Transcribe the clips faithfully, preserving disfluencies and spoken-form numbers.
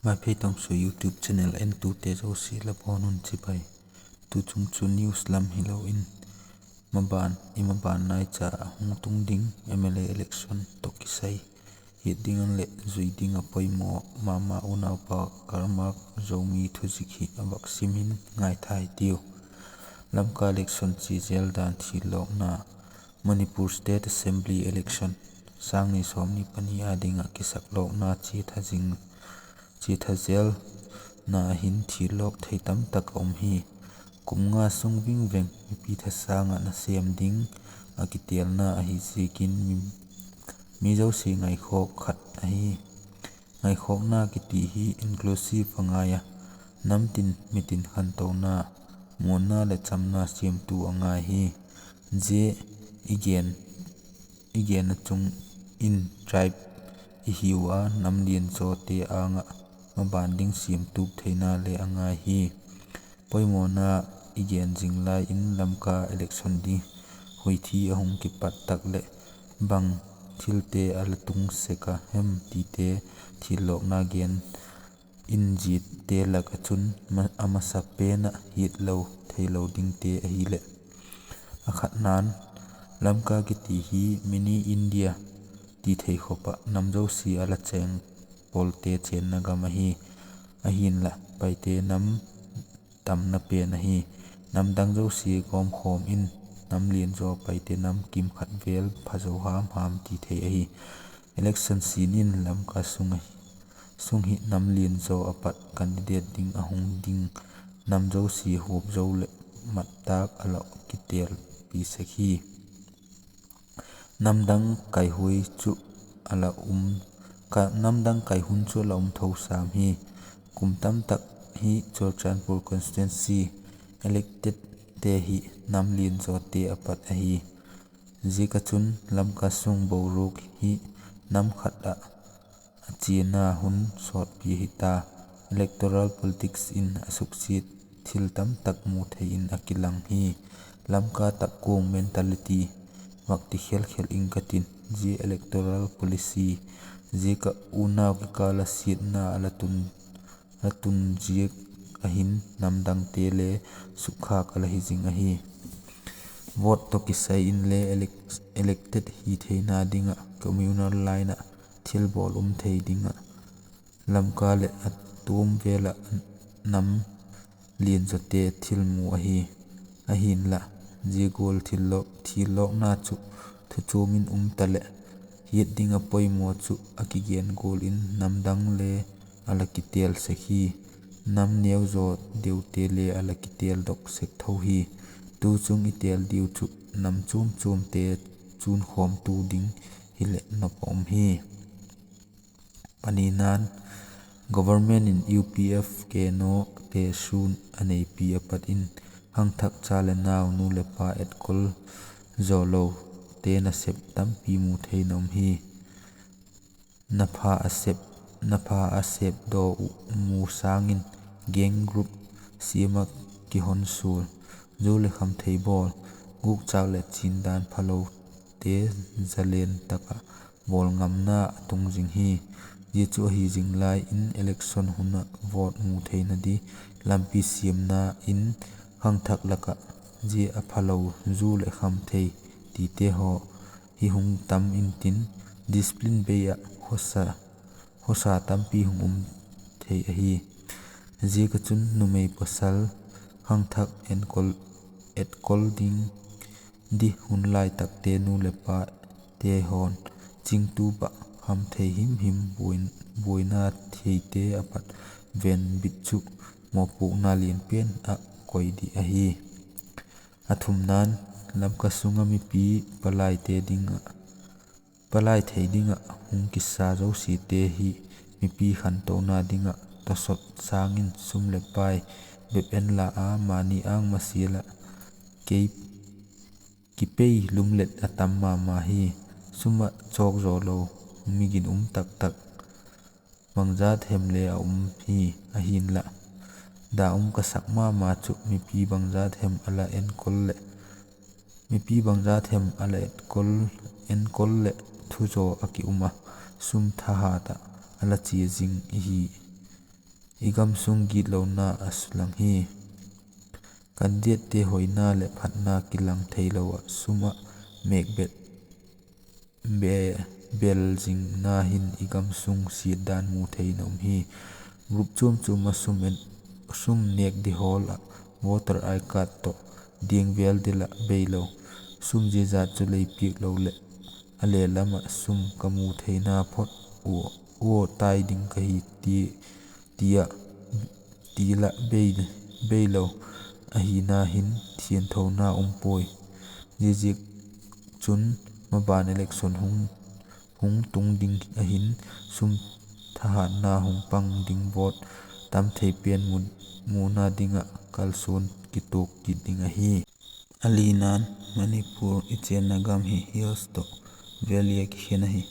Vaiphei Tawngsua YouTube channel entute zosia la bawn un chibai. Tuchung chu news lam hilo in, maban, i maban naicha a hung tung ding M L A election tawh kisai, hiat ding an leh zui ding a poimaw mama unaupa Karl Marx Zomi thuzik hi a vak sim in ngaithai tiu. Lamka election chia zel dan thillawkna. Manipur State Assembly election sâng ni sawmni pani â ding ah kisaklawkna chia tha zing, chia tha zelna hin thillawk thei tamtak a um hi. Kum nga sung ving veng mipi thasâng ah nasêm ding a kitêlna ahi ziakin mi, mi zosia ngaikhawk khat ahi. Ngaikhawkna kiti hi inclusive a ngai a, nam tin mi tin khantona, muanna leh chamna siamtu a ngai hi. Zia i gen, i gen a chung in tribe i hiu a, nam lian zawte âng ah maban ding siamtup theina le a ngai hi. Poimawna i gen zing lai in Lamka election ding huithi a hung kipat tak leh bang thilte a la tung sek a hem tite thillawkna gen in ziate lak ah chun ma-, a masa pen ah hiatlo theilo dingte ahileh, a khatna'n, Lamka kiti hi mini India ti thei khop ah nam zosia a la chêng pawlte chênna gam ahi. Ahinla Paite nam tamna pen ahi. Nam dang zosia gawmkhawm in nam lian zaw Paite nam kim khat vel phazo ham ham ti thei ahi. Election sin in Lamka sung hi, sung hi nam lian zaw a pat candidate ding a hung ding nam zosia huap zo leh mat tâk a la kitêlpi sek hi. Namdang kaihui chu a la um, ka, namdang kai hun chu a la um tho sam hi. Kum tam tak hi Churachandpur constituency electedte hi nam lian zawte a pat ahi. Ziak ah chun Lamka sung boruak hi nam khat ah a chiana hun sawtpi hi ta. Electoral politics in a suksiat thil tam tak mu thei in a kilang hi. Lamka tak kuang mentality vak ti khel khel ing ka tin, zia electoral policy ziak ah unau kikâl ah siatna a la tun, la tun ziak ahin namdangte le sukkhâk a la hi zing ahi. Vote tawh kisai inle elec-, elected hi theina ding ah communal line ah thilbawl um thei ding ah Lamka leh a tuam vel ah nam lianzawte thilmu ahi. Ahinla, zia gual thillawk, thillawkna chu thuchuam in um taleh, hiat ding a poimaw chu a kigen gual in namdang le a la kitêl sek hi. Nam neu zaw deute le a la kitêldok sek tho hi. Tuchung i têl diu chu nam chuam chuamte chunkhawmtu ding hileh nop a um hi. Panina'n, government in U P F K N O te sûn a neipi a pat in khangthak cha leh nau, nu leh pa etkol zawlote nasep tampi mu thei in a um hi. Na pha a sep, na pha a sep daw uh mu sâng in gang group siam ah kihonsual, zu leh khamthei bawl, gukchâk leh chindan phalote zalen tak ah bawl ngamna a tung zing hi. Zia chu ahi zing lai in election hun ah vote mu theina di lampi siamna in khangthak lak ah zia a phalo, zu leh khamthei tite haw hi hung tam intin, discipline bei ah hawsa, hawsa tampi hung um thei ahi. Ziak ah chun numei pawsal khangthak enkol, etkol ding di hun lai takte nu leh pate haw'n chingtup ah khamthei him him buai-, buaina theite a pat venbit chu mawpuakna lian pen ah koi di ahi. A thumna'n, Lamka sung ah mipi palaite ding ah, palai thei ding ah hung kisa zosiate hi mipi khantona ding ah tawsot sâng in sum leh pai bep en la a, mani âng masial ah kei kipei lumlet a tam ma ma hi. Sum ah chawk zawlo, mi ginum tak tak bangzat hem le a um hi. Ahinla, da um ka sak ma ma chu mipi bangzat hem a la enkol leh, mipi bangzat hem a la etkol, enkol leh thuzaw a ki um a, sum thahat ah a la chia zing i hi. i gamsung gitlona a sulang hi. Candidatete hoina leh phatna kilang theilo ah sum ah mêk bet be-, bel zingna hin i gamsung siat dan mu thei in a um hi. Group chuam chuam ah sum en, sum nêk di hawl ah voter I D card tawh diang vêl di lah beilo. Sum zia zat chu lei piak lo leh a le lam ah sum ka mu theina phot ua, ua tai ding ka hi ti, ti ah, ti lah bei, beilo ahina hin thianthona um puai. Ziaziakchun maban election hung, hung tung ding ahin sum thahatna hung pang ding vote tam thei pen mu, muna ding ah kalsuan kituak kit ding ahi. A lina'n, Manipur i chênna gam hi hills tawh valley a kikhen ahi.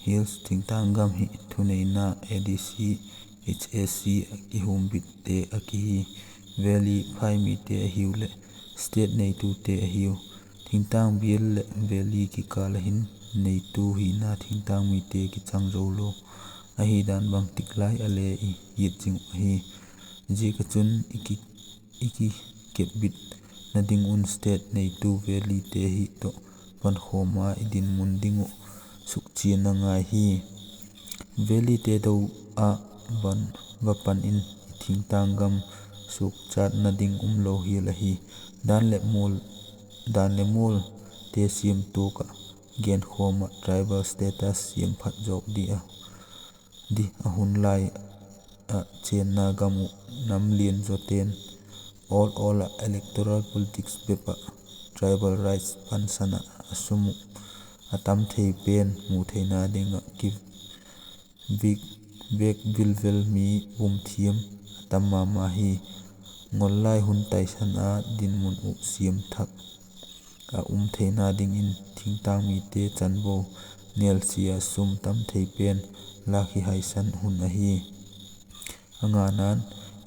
Hills thingtâng gam hi thuneina A D C, H A C a kihumbitte a kihi. Valley phaimite ahiu leh state neitute ahiu. Thingtâng bial leh valley kikâl ah hin neitu hina thingtâng mite kichang zo lo ahi dan bangtik lai a le i hiat zing uh ahi. Ziak ah chun i ki, i kikepbitna ding un state neitu valleyte hi tawh pankhawm a i dinmun ding uh sukchianna ngai hi. Valleyte do ah van va pan in i thingtâng gam suakchatna ding umlo hial ahi. Dan leh mual, dan leh mualte siam tuak ah genkhawm ah tribal status siam phat zawk di a, di a hun lai ah chênna gam uh nam lian zawte'n awl awl ah electoral politics bep ah tribal rights pansan ah a sum uh a tam thei pen mu theina ding ah ki vik, vek vilvel mi bum thiam a tam ma ma hi. Ngol lai hun taisan a dinmun uh siam thak a um theina dingin thingtâng mite chanvo nêlsia sum tam thei pen lâk hi haisan hun ahi. A ngana'n,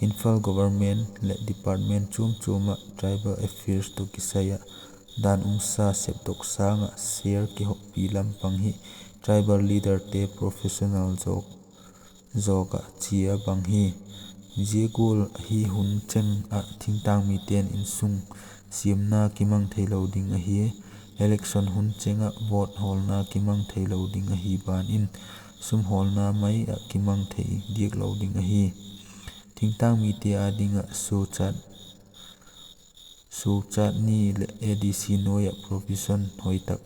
Imphal government leh department chuam chuam ah tribal affairs tawh kisai ah dan umsa sepdok sâng ah share kihoppi lam pang hi tribal leaderte professional zawk, zawk ah chia bang hi. Zia gual hi hun cheng ah thingtâng mite'n insung siamna kimang theilo ding ahi. Election hun cheng ah vote hawlna kimang theilo ding ahi ban in sum hawlna mai ah kimang thei diak lo ding ahi. Thingtâng mite â ding ah suakchat, suakchat ni leh A D C nuai ah provision hoi tak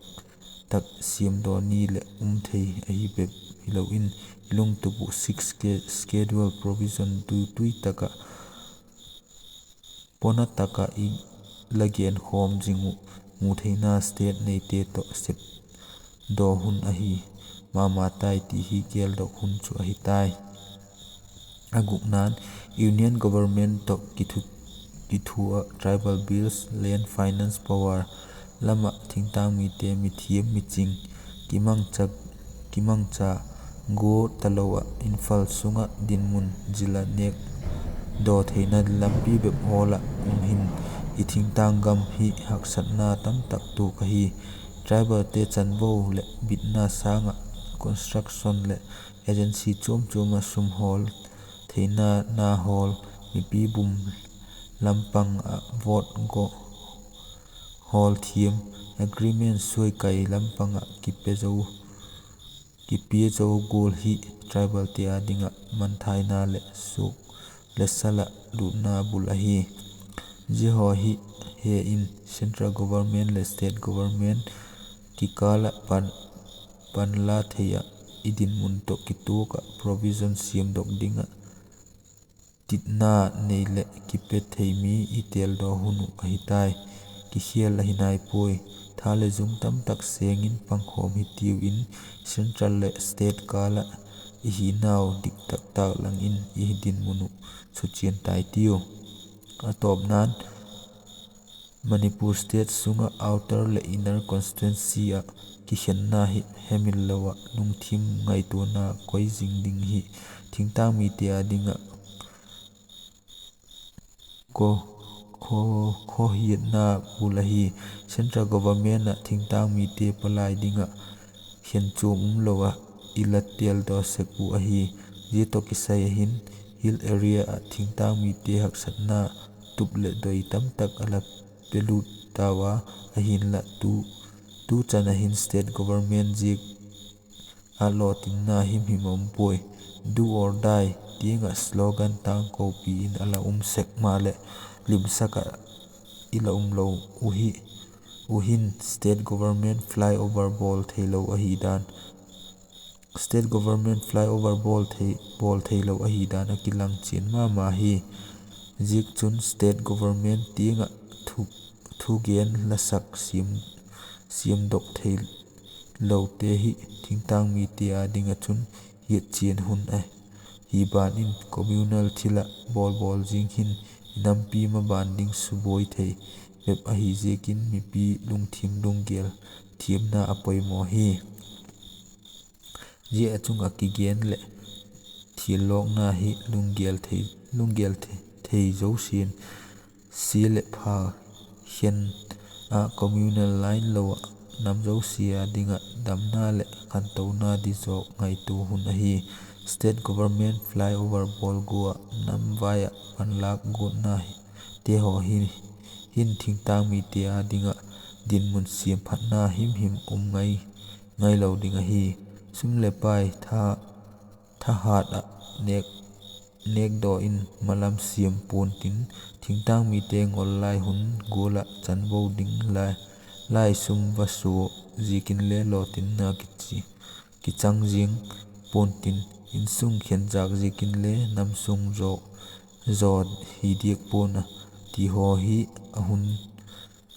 tak siamdaw ni leh um thei ahi bep hilo in, i lungtup uh Sixth Sch-, Schedule provision tu tui tak ah pona tak ah i la genkhawm zing uh mu theina state neite tawh sepdaw hun ahi ma ma tai ti hi geldok hun chu ahi tai. A gukna'n, Union Government tawh kithu, kithu ah tribal bills, land finance power lam ah thingtâng mite mithiam miching kimangcha, kimangcha gua talo ah Imphal sung ah dinmun zil ah nêk daw theina lampi bep hawl ah um hin i thingtâng gam hi haksatna tamtak tuak ahi. Tribalte chanvo leh bitna sâng ah construction leh agency chuam chuam ah sum hawl theina na hawl, mipi bum lam pang ah vote go hawl thiam, agreement suai kai lam pang ah kipe zo, kipia zo gual hi tribalte â ding ah manthaina leh suak leh sal ah lutna bul ahi. Zia haw hi he in central government leh state government kikâl ah pan, panla thei ah i dinmun tawh kituak ah provision siamdok ding ah titna nei leh kipe thei mi i têldaw hun uh ahi tai. Kikhial ahi nai puai. Tha leh zung tamtak seng in pangkhawm hitiu in, central leh state kâl ah i hinau dik tak tak lang in i dinmun uh suchian tai tiu. A tawpna'n, Manipur state sung ah outer leh inner constituency ah kikhenna hi hemil lo ah lungthim ngaituana koi zing ding hi thingtâng mite â ding ah khaw, khaw, khawhiatna bul ahi. Central government ah thingtâng mite palai ding ah khenchuam umlo ah i la têldaw sek uh ahi. Zia tawh kisai ah hin Hill area ah thingtâng mite haksatna tup leh doi tamtak a la pelut tau a, ahinla tu, tu chan a hin state government ziak a lawtinna himhim a um puai. Do or die tiang ah slogan tângkopi in a la um sek maleh, limsak ah i la um lo u hi, u hin state government flyover bawl theilo ahi dan, state government flyover bawl thei, bawl theilo ahi dan a kilang chian ma ma hi. Ziakchun state government tiang ah thu, thugen lasak siam, siamdok theilote hi thingtâng mite â ding ah chun hiatchian hun ahi ban in communal thil ah bawl bawl zing hin i nampi maban ding subuai thei bep ahi ziakin mipi lungthim lunggel thiamna a poimaw hi. Zia a chung ah kigen leh thillawkna hi lunggel thei, lunggel thei, thei zosia'n sia leh pha khen ah communal line lo ah nam zosia â ding ah damna leh khantona di zawk ngaitua hun ahi. State government flyover bawl gua ah nam vai ah panlâk guatna hi, te haw hi, hin thingtâng mite â ding ah dinmun siamphatna himhim um ngai, ngailo ding ahi. Sum leh pai tha, thahat ah nêk, nêkdaw in malam siam pua'n tin, thingtâng mite ngol lai hun gual ah chanvo ding lai, lai sum va sua ziakin le lawtinna kichi, kichang zing pua'n tin, insung khenzâk ziakin le nam sung zaw, zaw hi diak pua'n a, ti haw hi a hun,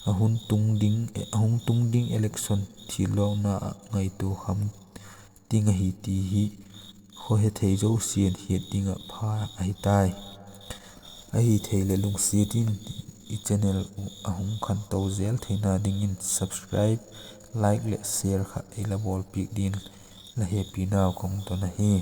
a hun tung ding, a hung tung ding election thillawkna ah ngaitua kham ding ahi ti hi khawhethei zosia'n hiat ding ah pha ahi tai. Ahithei leh lungsiat in i channel uh a hung khanto zel theina dingin subscribe, like leh share kha ei la bawlpiak dingin la hepinau ka hung don ahi.